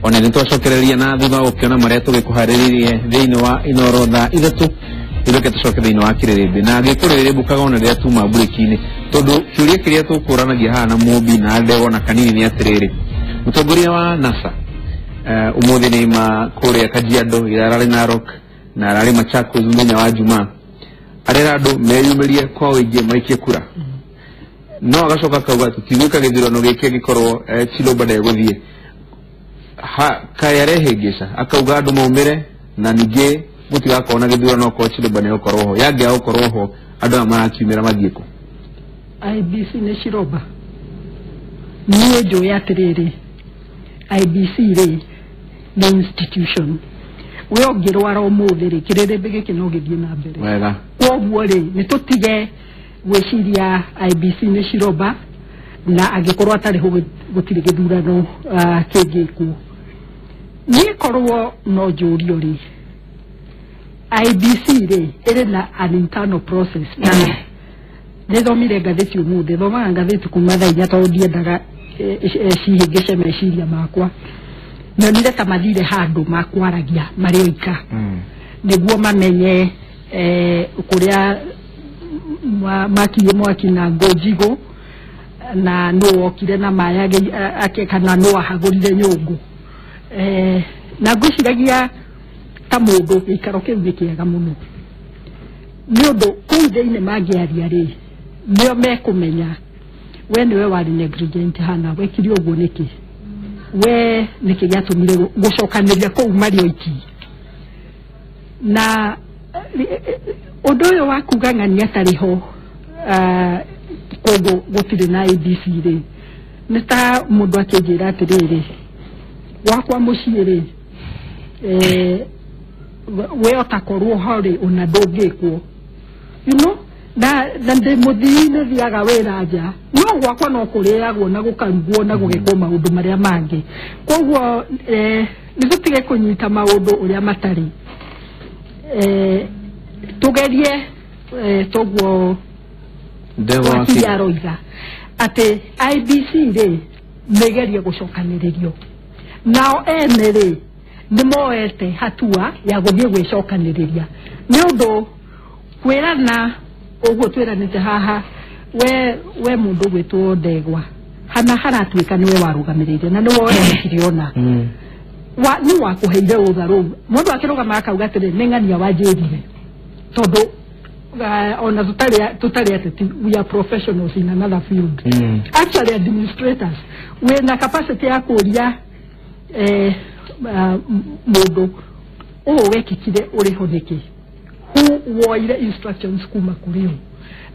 Ona nĩ twacokereria na thutha gũkĩona marĩa tũgĩkũharĩrĩirie thĩinĩ wa Inoro thaa 3 ithuĩ tũcoke thĩinĩ wa kĩrĩrĩmbĩ na gĩkũrĩrĩmbũkaga ona rĩrĩa tuma mburĩki-inĩ, tondũ kĩũria kĩrĩa tũkũranagia haha na Mũmbi na Ndegwa na Kanini nĩ atĩrĩrĩ, mũtongoria wa NASA ũmũthĩ nĩ ma kũrĩa Kajiado, ira ararĩ Narok na ararĩ Machakos mũthenya wa Jumaa, arera andũ meyumĩrie kwa ũingĩ maikie kura, no agacoka akauga tũtigwĩka gĩthurano gĩkĩ angĩkorwo Chiloba ndegũthiĩ. Kaĩ arehĩngĩca akauga andũ maumĩre na ningĩ gũtigakorwo na gĩthurano okorwo Chiloba nĩegũkorwo ho, yangĩaga gũkorwo ho andũ aya marakiumĩra mathiĩ kũ? IBC nĩ Chiloba. Niĩ njũĩ atĩrĩrĩ, IBC rĩ nĩ institution, we ũngĩrwara ũmũthĩ rĩ, kĩrĩrĩmbĩ gĩkĩ no gĩthiĩ na mbere. Wega. Koguo rĩ, nĩ tũtige gwĩciria IBC nĩ Chiloba na angĩkorwo atarĩ ho gũtirĩ gĩthurano kĩngĩkwo. Niĩ korwo no njũrio rĩ, IBC rĩ ĩrĩ na an internal process, na nĩthomire ngathĩti ũmũthĩ, thomaga ngathĩti kuma thaa 4 tondũ ndiendaga cihĩngĩce meciria makwa. Nyonire ta mathire handũ makwaragia marĩ oika nĩguo mamenye kũrĩa makirie mwaki na ngũnjigũ na nũ wokire na maĩ ake kana nũ ahagũrire nyũngũ. Na ngwĩciragia ta mũndũ gĩikaro kĩu nĩ kĩega mũno nĩ ũndũ kũu thĩinĩ mangĩaria rĩ, nĩo mekũmenya we nĩwe warĩ negligent hana, wekire ũguo nĩkĩ, we nĩkĩ gĩatũmire gũcokanĩria kũu marĩ oiki. Na ũndũ ũyũ wa kuga ng'ania atarĩ ho koguo gũtirĩ na IBC rĩ, nĩ ta mũndũ akĩnjĩra atĩrĩrĩ, gwakwa mũciĩ rĩ, we otakorwo ho rĩ, ona ndũngĩkwo, you know, na ndĩ mũthii nĩ thiaga wĩra nja, no gwakwa no kũrĩagwo na gũkarugwo na gũgĩkwo maũndũ marĩa mangĩ. Koguo nĩ tũtige kũnyita maũndũ ũrĩa matarĩ, tũgerie toguo wakiri aroiga atĩ IBC rĩ nĩgerie gũcokanĩrĩrio, nao ene rĩ nĩ moete hatua ya gũthiĩ gwĩcokanĩrĩria, nĩ ũndũ kwĩrana ũguo twĩranĩte haha, we mũndũ gwĩtwo Ndegwa hana haratuĩka nĩwe warũgamĩrĩire na nĩwe woekire ona nĩ wakũheire rũtha rũu, mũndũ akĩrũgama akauga atĩrĩ nĩ ng'ania wanjĩrire, tondũ ona tũtarĩ ateti, we are professionals in another field. Actually administrators wĩna capacity ya kũria mũndũ ũũ wekĩkire ũrĩ ho nĩkĩ, who woire instructions kuma kũrĩ ũ,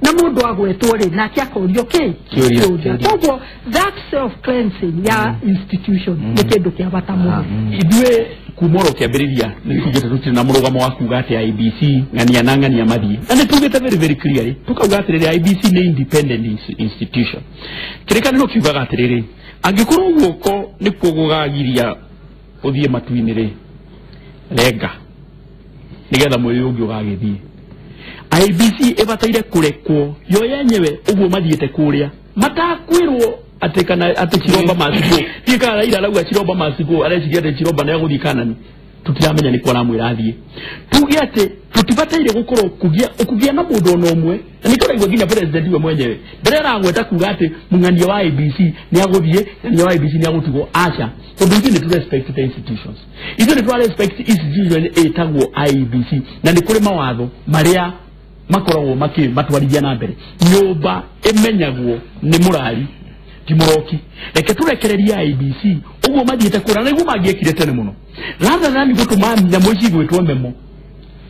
na mũndũ agwetwo rĩ nake akorio kĩ kĩũria. Koguo that self cleansing ya institution nĩ kĩndũ kĩa bata mũno. Ithuĩ kuma oro kĩambĩrĩria nĩ tugĩte tũtirĩ na mũrũgamo wa kuga atĩ IBC ng'ania na ng'ania mathiĩ, na nĩ tugĩte very very clearly tukauga atĩrĩrĩ, IBC nĩ independent institution. Kĩrĩkanĩro kiugaga atĩrĩrĩ, angĩkorwo guoko nĩkuo gũgagiria ũthiĩ matu-inĩ rĩ, renga nĩgetha mwĩrĩ ũngĩ ũgagĩthiĩ. IBC ĩbataire kũrekwo yo yenyewe ũguo mathiĩte kũrĩa matakwĩrwo atĩ kana atĩ Chiloba must go. Ndiũĩ kana Raila arauga Chiloba must go, areciria atĩ Chiloba nĩ egũthiĩ Kanani, tũtiramenya nĩkũ aramwĩra athiĩ. Tuge atĩ tũtibataire gũkorwo kũgĩa na mũndũ ona ũmwe, na nĩkĩo ũraigua nginya president we mwenyewe mbere aragweta kuga atĩ mũng'ania wa IBC nĩ agũthiĩ, mũng'ania wa IBC nĩ agũtigwo. Aca, tondũ ithuĩ nĩ tũ respect the institutions, ithuĩ nĩ twa respect institution ĩtagwo IBC, na nĩ kũrĩ mawatho marĩa makoragwo matwarithia na mbere. Nyũmba ĩmenyagwo nĩ mũrari ti mũroki. Reke tũrekererie IBC ũguo mathiĩte kũra, na nĩguo mangĩekire tene mũno, rather than gũtũma nyamũ ici igwĩtwo memo,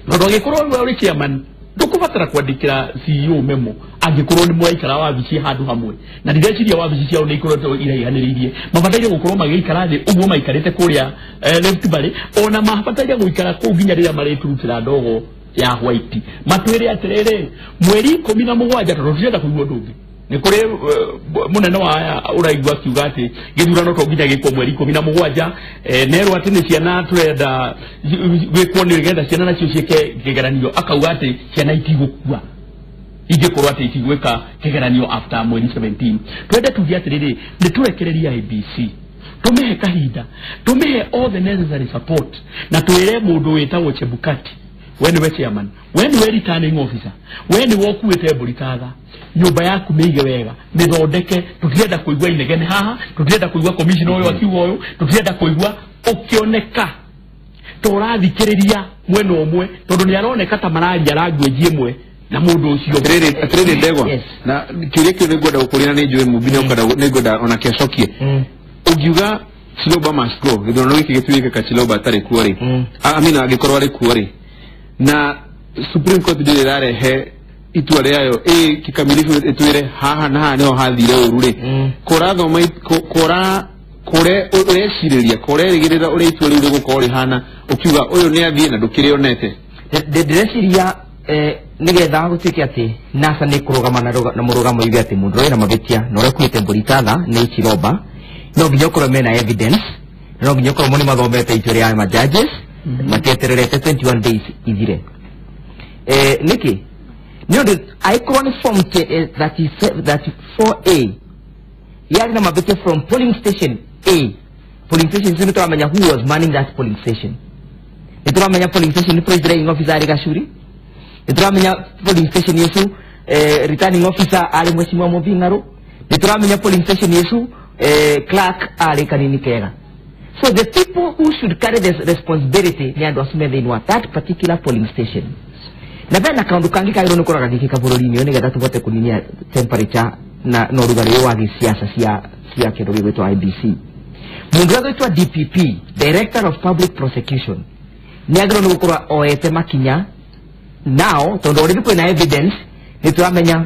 tondũ angĩkorwo we ũrĩ chairman ndũkũbatara kwandĩkĩra CEO memo angĩkorwo nĩ mũraikara wabici handũ hamwe, na ndireciria wabici ciao nĩ ikoretwo iraihanĩrĩirie. Mabataire gũkorwo magĩikara thĩ ũguo maikarĩte kũrĩa Rift Valley, ona mabataire gũikara kũu nginya rĩrĩa marĩturutĩra ndogo ya white, matwĩre atĩrĩrĩ, mweri 17, tondũ tũtirenda kũigua ũndũ ũngĩ. Nĩ kũrĩ mũnene wa aya ũraigua akiuga atĩ gĩthurano to nginya gĩkwo mweri 17, nerwo atĩ nĩ ciana tũrenda gwĩkwo nĩgetha ciana nacio ciĩke kĩgeranio, akauga atĩ ciana itigũkua ingĩkorwo atĩ itigwĩka kĩgeranio after mweri 17. Twende tuge atĩrĩrĩ, nĩ tũrekererie IBC Tumehe kahinda, tumehe all the necessary support, na twire mundu witagwo Chebukati, we niwe chairman, we niwe returning officer, we niwe ukuite mburi tatha, nyumba yaku mĩige wega, mĩthondeke, tũtirenda kũigua inegene haha, tũtirenda kũigua commissioner ũyũ akiuga ũyũ, tũtirenda kũigua ũkĩoneka tũrathikĩrĩria mwena ũmwe tondũ nĩ aroneka ta mararia language ĩmwe na mundu ucio. Atiriri Ndegwa, na kiuria kiu nĩngwenda gũkũria na nĩ njũĩ Mumbi nĩngwenda onake acokie. Ũngiuga Chiloba must go, gĩthurano gĩkĩ gĩtuĩke Chiloba atarĩ kuo rĩ, I mean angĩkorwo arĩ kuo rĩ, na Supreme Court ndĩrĩ ĩrarehe itua rĩayo ĩ kikamilifu ĩtwĩre haha na haha nĩho hathire ũru rĩ, kũrathoma kũra kũre ũrecirĩria kũrerĩgĩrĩra ũrĩa itua rĩu rĩgũkorwo rĩhana ũkiuga ũyũ nĩ athiĩ na ndũkĩrĩonete. Ndĩreciria nigetha gũtuĩke atĩ NASA nĩ kũrũgama na mũrũgamo yuge atĩ mũndũ ũrĩa wĩna mahĩtia na ũrĩa ũkuĩte mbũri tatha nĩ Chiloba, no nginya ũkorwo mena evidence, no nginya ũkorwo nĩ mathomete itua rĩa ma judges matietererete 21 days ithire. Nĩkĩ? Nĩ ũndũ angĩkorwo nĩ form 34A yarĩ na mahĩtia from polling station A, polling station icio nĩ tũramenya who was manning that polling station, nĩ tũramenya polling station nĩ presiding officer arĩ Gacuri, nĩtũramenya polling station yesu returning officer arĩ Mheshimiwa Mumbi Ng'arũ, nĩtũramenya polling station yesu clerk arĩ Kanini Kega. So the people who should carry this responsibility nĩ andũ acio me thĩinĩ wa that particular polling station. Na bena kaũndũ kangĩ kagĩrĩirwo nĩ kũrora gagĩkĩka bũrũri-inĩ ũyũ nĩgetha tũhote kũninia temperature na ũrugarĩ ũyũ wa gĩciaca cia kĩndũ gĩgwĩtwo IBC. Mũndũ ũrĩa ũgwĩtwo DPP, Director of Public Prosecution, nĩ agĩrĩirwo nĩ gũkorwo oete makinya now, tondũ already kwĩna evidence nĩ tũramenya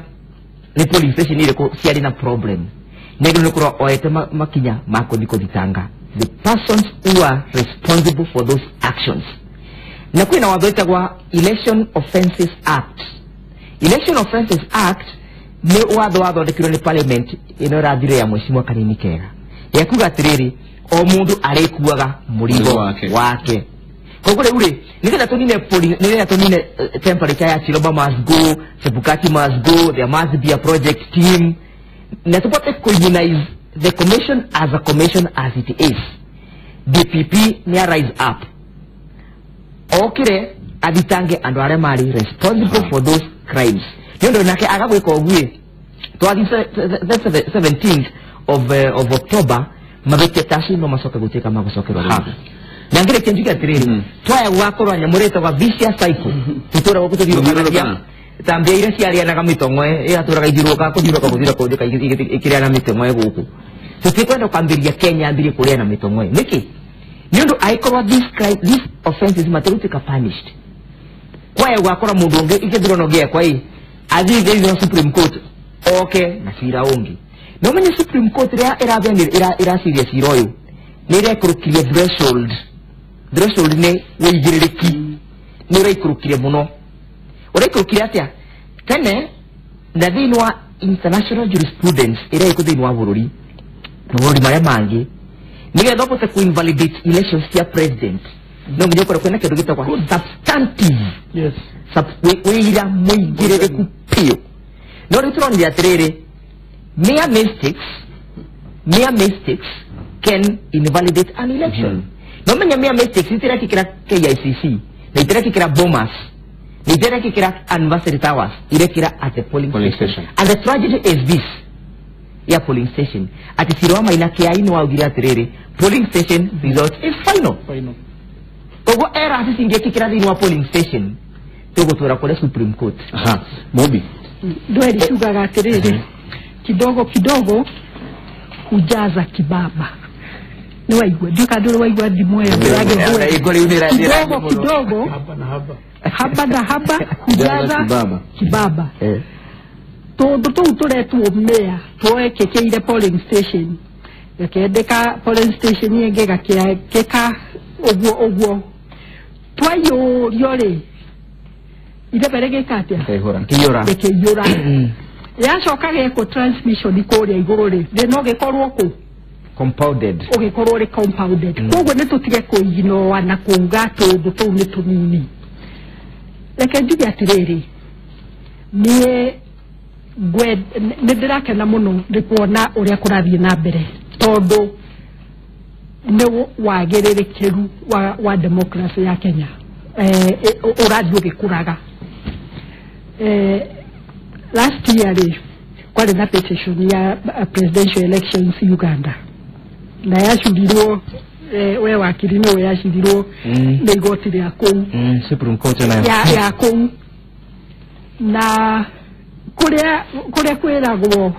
nĩ polling station irĩkũ ciarĩ na problem, nĩ agĩrĩirwo nĩ gũkorwo oete makinya ma kũthiĩ kũthitanga the persons who are responsible for those actions. Na kwĩna watho wĩtagwo Election Offences Act. Election Offences Act nĩ watho wathondekirwo nĩ parliament ĩno ĩrathire ya Mheshimiwa Kanini Kega, ya kuga atĩrĩrĩ, o mũndũ arĩkuaga mũrigo wake. Koguo rĩu rĩ, nĩgetha tũnine nĩgetha tũnine temperature ya Chiloba must go, Chebukati must go, there must be a project team, na tũbote kũ-immunize the commission as a commission as it is. DPP nĩ rise up okire athitange andũ arĩa marĩ responsible for those crimes. Nĩ ũndũ nake aga gwĩka ũguo twathi the 17th of October mahĩtia ta acio no macoke gũtuĩka magũcokerwo rĩngĩ. Na ngĩrĩkia njuge atĩrĩrĩ, twaya gwakorwo nyamũ ĩtagwo vicious cycle, tũtũra gũkũ tũthiũrũrũkagia ta mbĩa iria ciarĩanaga mĩtong'oe, ĩgatũraga ithiũrũrũkaga kũthiũrũrũka kũthiũrũrũka ĩkĩrĩana mĩtong'oe gũkũ. Tũtikwenda kwambĩrĩria Kenya ambĩrĩrie kũrĩana mĩtong'oe. Nĩkĩ? Nĩ ũndũ angĩkorwo these offences matigũtuĩka punished, kwaya gwakora mũndũ ũngĩ igĩthurano gĩakwa ĩ athiĩ thĩinĩ wa Supreme Court oke na cira ũngĩ. Na ũmenye Supreme Court ĩrĩa ĩraciria cira ũyũ nĩ ĩrekũrũkirie threshold. Threshold nĩ wĩigĩrĩrĩki, nĩ ũraikũrũkire mũno. Ũraikũrũkire atĩa? Tene na thĩinĩ wa international jurisprudence ĩrĩa ĩkũ thĩinĩ wa bũrũri na mabũrũri marĩa mangĩ, nĩgetha ũhote kũ invalidate elections cia president no nginya ũkorwo kwĩna kĩndũ gĩtagwo substantive, yes, wĩira mũigĩrĩrĩku biũ. No rĩu tũronire atĩrĩrĩ, mere mistakes can invalidate an election. No menya mere mistakes itirekĩkĩra KICC na itirekĩkĩra Bomas na itirekĩkĩra Anniversary Towers, irekĩra at the polling station. And the tragedy is this ya polling station ati cira wa Maina Kiai nĩ waugire atĩrĩrĩ, polling station result is final. Koguo errors cingĩkĩkĩra thĩinĩ wa polling station tũgũtwara kũrĩa Supreme Court. Mumbi, ndweri ciugaga atĩrĩrĩ, kidogo kidogo hujaza kibaba. Nĩ waigua, ndiũĩ kana ndũrĩ waigua thimũ ĩyo ya Gĩthweri. Kidogo kidogo haba na haba hujaza kibaba. Tũndũ tũu tũretwo mea twekĩkĩire polling station, gakĩendeka polling station ĩngĩ gakĩandĩka ũguo ũguo, twaiyũrio rĩ ithebe rĩgĩka atĩa? Rĩkĩiyũra. Yacoka gekwo transmission kũrĩa igũrũ rĩ, thĩna ũgĩkorwo kũ compounded, ũgĩkorwo ũrĩ compounded. Koguo nĩ tũtige kũiginoa na kuuga tũndũ tũu nĩ tũnini. Reke njuge atĩrĩrĩ, niĩ nĩ ndĩrakena mũno nĩ kuona ũrĩa kũrathiĩ na mbere, tondũ nĩ wagĩrĩrĩkĩru wa democracy ya Kenya ũrathiĩ ũgĩkũraga. Last year rĩ kwarĩ na petition ya presidential elections Uganda na yacurirwo we wakiri nĩwe yacirirwo nĩ igoti rĩa kũu Supreme Court nayo ya kũu na kũrĩa kwĩragwo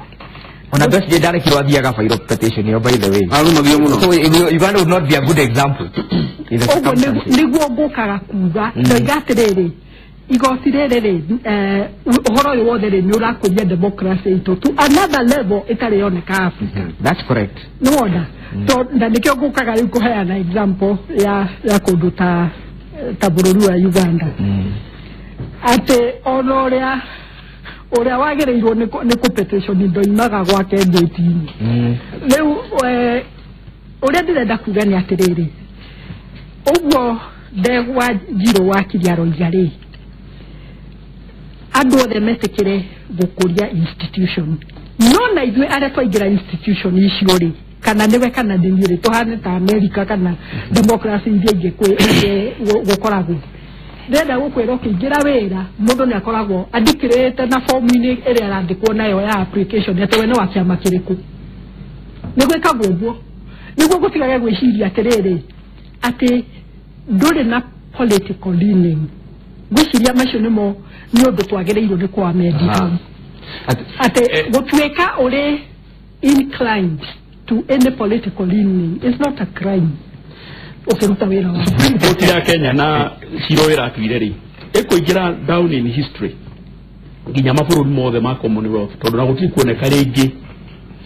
ona best ndarekirwo athiaga fairo petition yo by the way arumagio muno. So Uganda would not be a good example in the circumstances. Niguo ngũkaga kuga ndoiga atĩrĩrĩ igoti rĩrĩ rĩ ũhoro ũyũ wothe rĩ nĩ ũrakũria democracy itũ to another level ĩtarĩ yoneka Africa. That's correct. Nĩwona na nĩkĩo ngũkaga rĩu kũheana example ya kũndũ ta bũrũri wa Uganda atĩ ona ũrĩa wagĩrĩirwo nĩ kũ-petition ndoimaga gwake ngĩti-inĩ. Rĩu ũrĩa ndĩrenda kuga nĩ atĩrĩrĩ ũguo Ndegwa Njirũ wakiri aroiga rĩ andũ othe metĩkĩre gũkũria institution no na ithuĩ arĩa twaingĩra institution icio rĩ kana nĩwe kana nĩ niĩ rĩ tũhane ta America kana democracy iria ingĩ gũkoragwo ndĩrenda gũkwĩra ũkĩingĩra wĩra mũndũ nĩ akoragwo andĩkĩrĩte na fomu-inĩ ĩrĩa arandĩkwo nayo ya application atĩ we nĩ wa kĩama kĩrĩkũ. Nĩ gwĩkagwo ũguo nĩguo gũtigage gwĩciria atĩrĩrĩ atĩ ndũrĩ na political leaning. Gwĩciria macio nĩmo nĩ ũndũ twagĩrĩirwo nĩ kũamendi hau atĩ gũtuĩka ũrĩ inclined to any political leaning is not a crime ũkĩruta wĩra waku. Supreme Court ya Kenya na cira ũyũ ĩratuire rĩ ĩkũingĩra down in history nginya mabũrũri mothe ma Commonwealth tondũ na gũtirĩ kuoneka rĩngĩ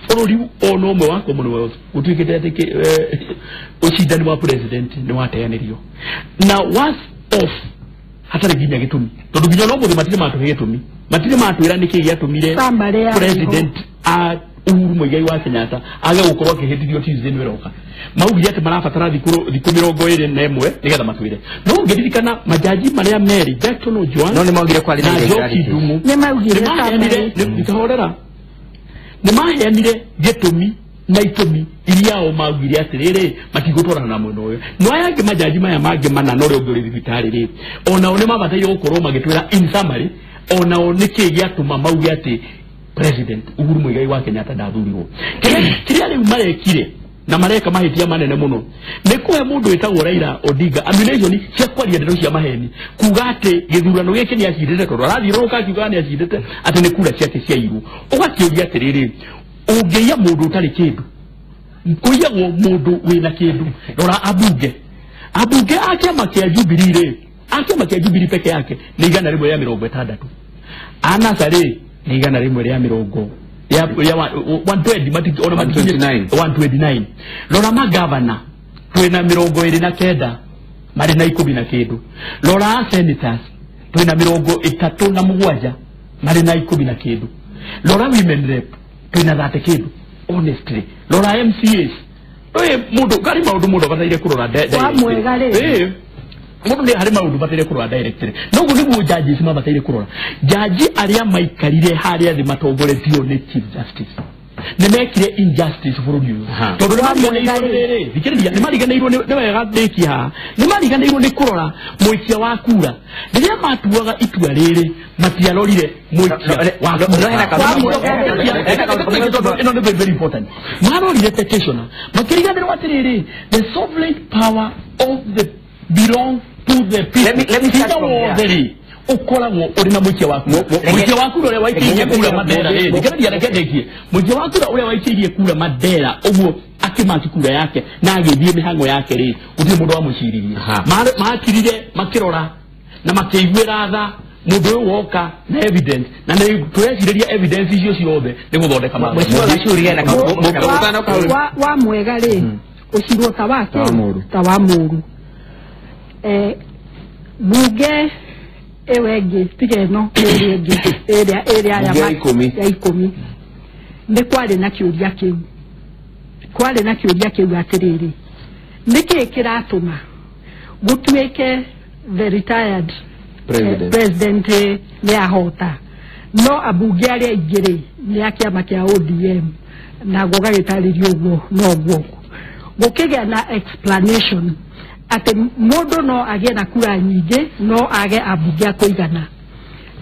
bũrũri ona ũmwe wa Commonwealth gũtuĩkĩte atĩ ũcindani wa president nĩ wateanĩrio na worse off hatarĩ nginya gĩtũmi tondũ nginya no mũthĩ matirĩ matũhe gĩtũmi matirĩ matwĩra nĩkĩĩ gĩatũmire president a Uhuru Muigai wa Kenyatta age gũkorwo akĩhĩtithio Tuesday nĩ ĩroka maugire atĩ marabatara thikũ 21 nĩgetha matwĩre no ũngĩririkana majaji marĩa merĩ Jackson Ojwang no nĩ maugire kwarĩ na Njoki Ndung'u nĩ maugire nĩmaheanire nĩ maheanire gĩtũmi na itũmi iria o maugire atĩrĩrĩ matigũtwarana na mwena ũyũ no aya angĩ majaji maya mangĩ mana na ũrĩa ũngĩ ũrĩ thibitarĩ rĩ onao nĩ mabataire gũkorwo magĩtwĩra in summary onao nĩkĩĩ gĩatũma mauge atĩ President Uhuru Muigai wa Kenyatta ndathurirwo. Kĩrĩa rĩu marekire na mareka mahĩtia manene mũno nĩ kũhe mũndũ wĩtagwo Raila Odinga ammunition cia kwaria ndeto cia maheni kuga atĩ gĩthurano gĩkĩ nĩ acindĩte tondũ arathiũrũrũka akiugaga nĩ acindĩte atĩ nĩ kura ciake ciairwo. Ũgakĩũria atĩrĩrĩ ũngĩiya mũndũ ũtarĩ kĩndũ kũiyagwo mũndũ wĩna kĩndũ. Rora ambunge a kĩama kĩa Jubilee rĩ a kĩama kĩa Jubilee peke yake nĩ 160 anasa rĩ nĩ 100 ya 120 129. Rora magavana twĩna 29 marĩ na 10 na kĩndũ. Rora senators twĩna 37 marĩ na 10 na kĩndũ. Rora women rep twĩna 30 kĩndũ. Honestly rora MCAs mũndũ karĩ maũndũ mũndũ abataire kũrora mũndũ nĩ harĩ maũndũ bataire kũrora directly no ũguo nĩguo judges mabataire kũrora jaji arĩa maikarire harĩa thĩ matongoretio nĩ Chief Justice nĩ mekire injustice bũrũri ũyũ tondũ nĩ thikĩrĩria nĩ mariganĩirwo nĩ wega ndĩkie haha nĩ mariganĩirwo nĩ kũrora mũikia wa kura rĩrĩa matuaga itua rĩrĩ matiarorire mũikia wa kura ĩno nĩ very important marorire petitioner makĩriganĩrwo atĩrĩrĩ the sovereign power of the belong to the people. Let me start from there. Ukoragwo uri na mũikia waku mũikia wa kura ũrĩa waikĩirie kura Mandera thikĩrĩria reke ndĩkie mũikia wa kura ũrĩa waikĩirie kura Mandera ũguo akĩmaki kura yake na agĩthiĩ mĩhang'o yake rĩ gũtirĩ mũndũ wamũciririe makirire makĩrora na makĩiguĩra tha mũndũ ũyũ woka na evidence na nĩ tũrecirĩria evidence icio ciothe nĩ gũthondeka wa mwega rĩ ũcirwo ta wake ta wa mũru bunge ĩyo ĩngĩ tiga ĩno ĩrĩa ĩngĩ ĩrĩa ya ikũmi nĩ kwarĩ na kĩũria kĩu kwarĩ na kĩũria kĩu atĩrĩrĩ nĩkĩĩ kĩratũma gũtuĩke the retired president nĩ ahota no ambunge arĩa aingĩ rĩ nĩ a kĩama kĩa ODM na gũgagĩtarĩrio ũguo noguo Gũkĩgĩa na explanation atĩ mũndũ no agĩe na kura nyingĩ no age ambunge a kũigana.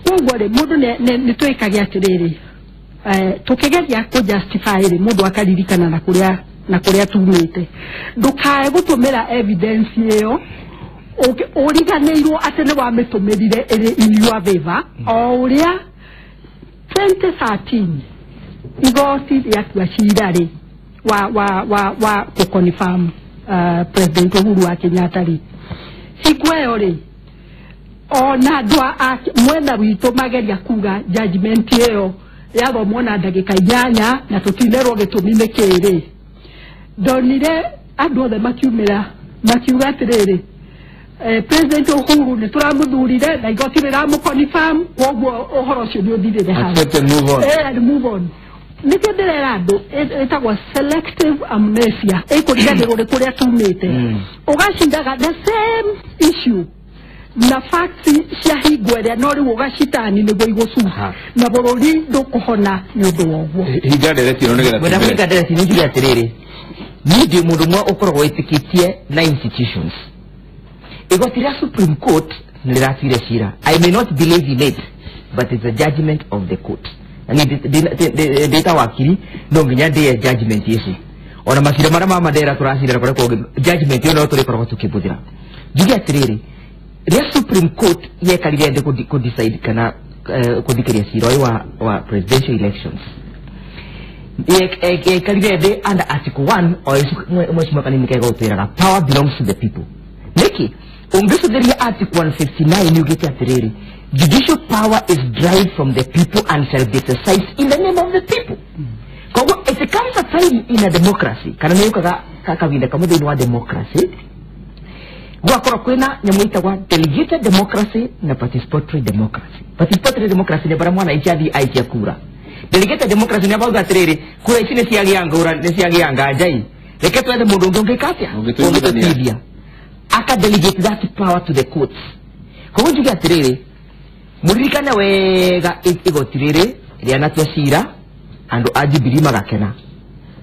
Koguo rĩ, mũndũ nĩ twĩkage atĩrĩrĩ, tũkĩgeria kũ justify rĩ, mũndũ akaririkana na kũrĩa tumĩte. Ndũkae gũtũmĩra evidence ĩyo ũriganĩirwo atĩ nĩ wamĩtũmĩrire ĩrĩ in your favor. O ũrĩa 2013 igoti rĩatua cira rĩ wa gũconfirm President Uhuru wa Kenyatta rĩ, hingo ĩyo rĩ, ona andũ a mwena witũ mageria kuga judgment ĩyo yathomwo na ndagĩka 8 na tũtinerwo gĩtũmi nĩ kĩĩ rĩ, ndonire andũ othe makiumĩra makiuga atĩrĩrĩ, President Uhuru nĩ tũramũthurire na igoti rĩramũconfirm, koguo ũhoro ũcio nĩ ũthirĩre hau. Accept and move on. And move on. Nĩkĩo ndĩrera andũ ĩtagwo selective amnesia, ĩkũriganĩrwo nĩ kũrĩa tumĩte. Ũgacindaga the same issue na facts cia hingo ĩrĩa, no rĩu ũgacitani nĩguo igũcuha na bũrũri ndũkũhona nĩ ũndũ wa ũguo. Hinga ndereti ĩno nĩgetha Mwenda tũingĩre. Kũhinga ndereti nĩ njuge atĩrĩrĩ, niĩ ndĩ mũndũ ũmwe ũkoragwo wĩtĩkĩtie na institutions. Igoti rĩa Supreme Court nĩ rĩratuire cira. I may not believe in it, but it's a judgment of the court. Na niĩ ndĩ ta wakiri no nginya ndĩe judgment ici. Ona macira marĩa ma Mandera tũracirĩra kũrĩa kũngĩ, judgment ĩyo no tũrĩkoragwo tũkĩbũthĩra. Njuge atĩrĩrĩ, rĩa Supreme Court yekarire thĩ kũ decide kana kũthikĩria cira ũyũ wa presidential elections, yekarire thĩ under article 1 o mheshimiwa Kanini kega ũtwĩraga power belongs to the people. Nĩkĩ ũngĩcũthĩria article 159 yugĩte atĩrĩrĩ, judicial power is derived from the people and shall be exercised in the name of the people. Koguo it comes a time in a democracy, kana nĩ yũkaga kahinda kamwe thĩinĩ wa democracy gwakorwo kwĩna nyamũ ĩtagwa delegated democracy na participatory democracy. Participatory democracy nĩ barĩa mwananchi athiĩ aikia kura. Delegated democracy nĩ bauga atĩrĩrĩ, kura ici nĩ ciagĩa ngũra, nĩ ciagĩa nganja i, reke twethe mũndũ ũngĩ ũngĩka atĩa, Ũngĩtũiguithania. Ũngĩtũteithia, aka delegate that power to the courts. Koguo njuge atĩrĩrĩ, mũririkane wega igoti rĩrĩ rĩanatua cira, andũ a Jubilee magakena.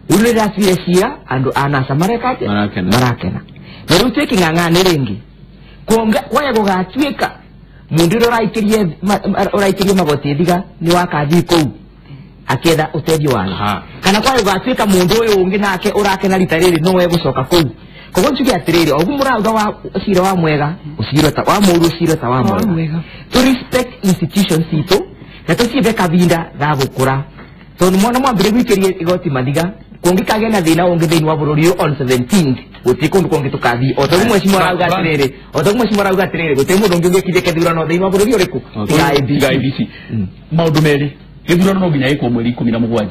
Rĩu nĩ rĩratuire cira, andũ a NASA mareka atĩa? Marakena. Marakena. Na rĩu twĩ kĩng'ang'anĩ rĩngĩ. Kwaya gũgatuĩka mũndũ ũrĩa ũraikĩrie magoti thiga nĩ wakathi kũu akĩetha ũteithio wanyu, kana kwaya gũgatuĩka mũndũ ũyũ ũngĩ nake ũrakena rita rĩrĩ no egũcoka kũu. Koguo njuge atĩrĩrĩ, oguo mũrauga wa cira wa mwega ũcirwo ta wa mũũru, ũcirwo ta wa Wa mwega. Mwega. To respect institutions citũ na tũcibe kavinda ga gũkũra, tondũ mwana mwambĩrĩria gwĩkĩria igoti mathiga, kũngĩkagĩa na thĩna ũngĩ thĩinĩ wa bũrũri ũyũ on 17th, gũtirĩ kũndũ kũngĩ tũkathiĩ. O taguo mheshimiwa arauga atĩrĩrĩ, o taguo mheshimiwa arauga atĩrĩrĩ, gũtirĩ mũndũ ũngĩ ũngĩkithia gĩthurano thĩinĩ wa bũrũri ũrĩkũ tiga IEBC. Tiga IEBC. Maũndũ merĩ, gĩthurano no nginya gĩkwo mweri 17,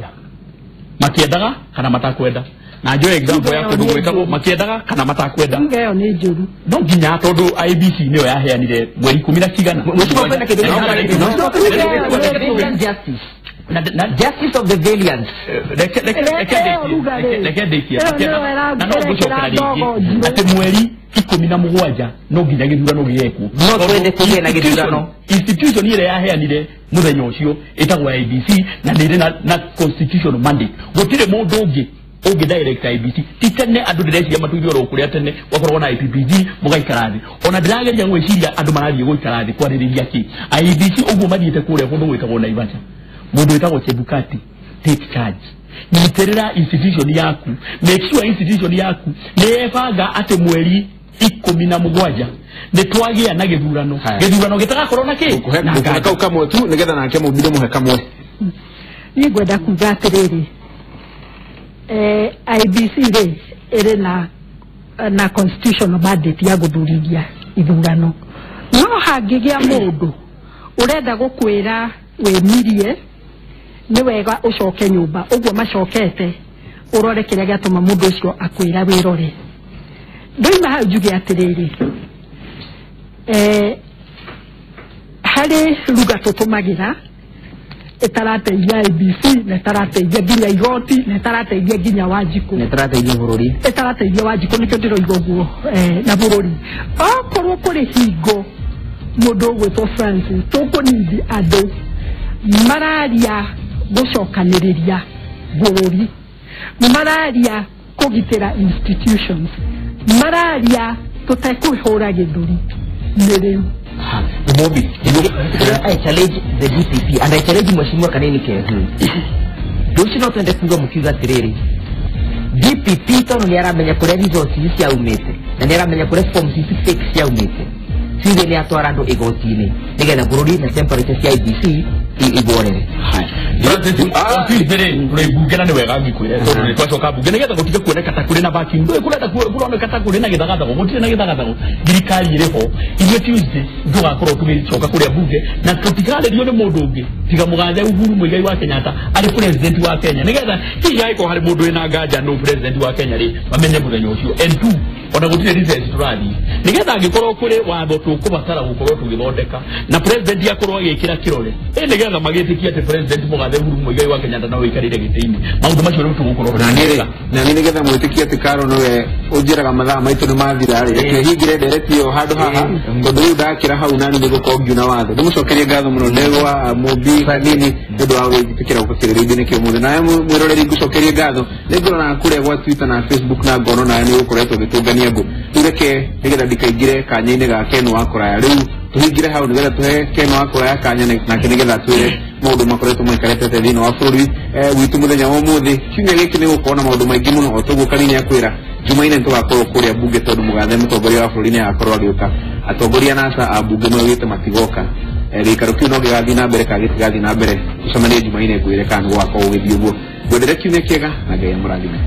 makĩendaga kana matakwenda, na njoe example ya kũndũ gwĩtagwo makĩendaga kana matakwenda. Njuge ĩyo nĩ njũru. No nginya, tondũ IEBC nĩyo yaheanire mweri ikũmi na cigana. Mheshimiwa, kwĩna kĩndũ Na- gĩtagwo justice, na- justice of the variance. Reke Ĩyo ruga rĩ. reke ndĩkie. Ĩyo nĩyo Na no ngũcokera ĩrekĩra ndogo rĩngĩ njirũ. atĩ mweri 17 no nginya gĩthurano gĩgekwo. No twende kũgĩe na gĩthurano. Institution ĩrĩa yaheanire mũthenya ũcio ĩtagwo IEBC na nĩ ĩrĩ na constitutional mandate. Gũtirĩ mũndũ ũngĩ ũngĩ direct IEBC. Ti tene andũ ndĩreciria matuire oro kũrĩa tene gwakoragwo na IPPG mũgaikara thĩ. Ona ndĩrageria gwĩciria andũ marathiĩ gũikara thĩ kwarĩrĩria kĩ IEBC ũguo mathiĩte kũrĩa kũndũ gwĩtagwo Naivasha. Mũndũ wĩtagwo Chebukati, take charge, nyitĩrĩra institution yaku, make sure institution yaku nĩ yebanga atĩ mweri 17 nĩ twagĩa na gĩthurano, Haya. gĩthurano gĩtagakorwo na kĩ Ngũkũhe na ngũkũhe nganja. kau kamwe tu nĩgetha nake mũmbire mũhe kamwe. Niĩ ngwenda kuga atĩrĩrĩ, IEBC rĩ ĩrĩ na constitutional mandate ya gũthurithia ithurano, no hangĩgĩa mũndũ ũrenda gũkwĩra wĩmirie, nĩ wega ũcoke nyũmba ũguo macokete ũrore kĩrĩa gĩatũma mũndũ ũcio akwĩra wĩrore. Ndoima hau njuge atĩrĩrĩ, harĩ ruga tũtũmagĩra ĩtarateithia IEBC na ĩtarateithia nginya igoti na ĩtarateithia nginya Wanjikũ. Nĩ tũrateithia bũrũri. Ĩtarateithia Wanjikũ, nĩkĩo ndĩroiga ũguo, na bũrũri. Okorwo kũrĩ hingo mũndũ ũgwĩtwo Francis tũkũnindi andũ mararia gũcokanĩrĩria bũrũri, mararia kũgitĩra institutions mararia tũtekũhũra gĩthũri nĩ rĩu. Mobi, I challenge the DPP and I challenge Mheshimiwa Kanini Kega. Rũciũ no twende kuga mũkiuga atĩrĩrĩ, DPP tondũ nĩ aramenya kũrĩa results ici ciaumĩte na nĩ aramenya kũrĩa forms ici fake ciaumĩte, tuge nĩ atwara andũ igoti-inĩ nĩgetha bũrũri na temperature cia IEBC igorere. Tuesday bunge na nĩ wega ngikwĩre tondũ nĩ twacoka bunge nĩgetha gũtige kuoneka ta kũrĩ na vacuum. Ndũĩ kũrenda kũroneka ta kũrĩ na gĩthagathago, gũtirĩ na gĩthagathago, thirikari ĩrĩ ho. Ithuĩ Tuesday tũgakorwo tũgĩcoka kũrĩa bunge na tũtikarĩrio nĩ mũndũ ũngĩ tiga mũgathe Uhuru Muigai wa Kenyatta arĩ president wa Kenya, nĩgetha hihi angĩkorwo harĩ mũndũ wĩna nganja nũ president wa Kenya rĩ, mamenye mũthenya ũcio. And two, ona gũtirĩ recess tũrathiĩ, nĩgetha angĩkorwo kũrĩ watho tũkũbatara gũkorwo tũgĩthondeka na president akorwo agĩkĩra kĩrore ĩ, nĩgetha magĩtĩkie atĩ president mũgathe Uhuru Muigai wa Kenyatta no wĩikarĩre gĩtĩ-inĩ. Maũndũ macio rĩu tũgũkorwo na niĩ na niĩ nĩgetha mwĩtĩkie atĩ Karo nĩwe ũnjĩraga mathaa maitũ nĩ mathira rĩ, reke hingĩre ndereti ĩyo handũ haha tondũ rĩu ndakĩra hau nani nĩ gũkorwo ngiuna watho. Ndĩmũcokerie ngatho mũno ndegwa Mũmbi Kanini nĩ ũndũ wa gwĩtĩkĩra gũka kĩrĩrĩ-inĩ kĩa ũmũthĩ. Nawe mwĩroreri ngũcokerie ngatho, nĩ ngũroraga kũrĩa gwa Twitter na Facebook na ngono nawe nĩ ũkoretwo ũgĩtũngania ngũ. Rĩu reke nĩgetha ndikaingĩre kanya-inĩ ga Ken wa kũraya, rĩu tũhingĩre hau nĩgetha tũhe Ken wa kũraya kanya nake nĩgetha atwĩre maũndũ makoretwo maikarĩte atĩa thĩinĩ wa bũrũri witũ mũthenya wa ũmũthĩ. Kiumia gĩkĩ nĩ gũkorwo na maũndũ maingĩ mũno o toguo Kanini akwĩra. Jumaine nĩ tũgakorwo kũrĩa bunge tondũ mũgathe mũtongoria wa bũrũri nĩ agakorwo agĩũka. Atongoria na aca a bunge maugĩte matigoka. Gĩikaro kĩu no gĩgathiĩ na mbere kana gĩtigathiĩ na mbere, tũcemanie Jumaine ngwĩre kana nĩ gũgakorwo gũgĩthiĩ ũguo. Ngwendere kiumia kĩega na Ngai amũrathime.